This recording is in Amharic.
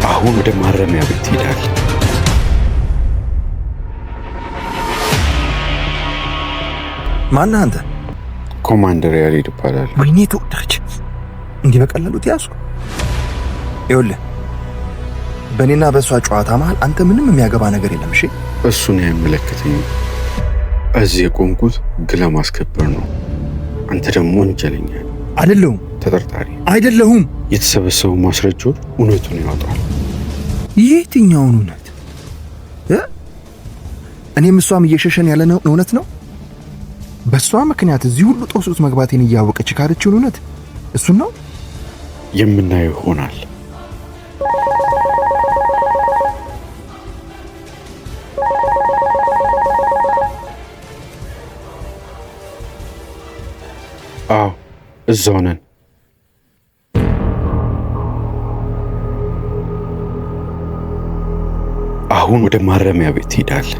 አሁን ወደ ማረሚያ ቤት ትሄዳለህ። ማነህ አንተ? ኮማንደር ያሬድ እባላለሁ። ወይኔ ተወደረች። እንዲህ በቀላሉ ተያዝኩ። ይኸውልህ በእኔና በእሷ ጨዋታ መሀል አንተ ምንም የሚያገባ ነገር የለም። እሺ? እሱን አይመለከተኝም። እዚህ የቆምኩት ሕግ ለማስከበር ነው። አንተ ደግሞ ወንጀለኛ ነህ፣ አይደለሁም። ተጠርጣሪ። አይደለሁም። የተሰበሰቡ ማስረጃዎች እውነቱን ያወጣል። የትኛውን እውነት? እኔም እሷም እየሸሸን ያለነው እውነት ነው? በእሷ ምክንያት እዚህ ሁሉ ጦስ ውስጥ መግባቴን እያወቀች ካደችውን እውነት እሱን ነው የምናየው ይሆናል። አዎ እዛው ነን። አሁን ወደ ማረሚያ ቤት ትሄዳለህ።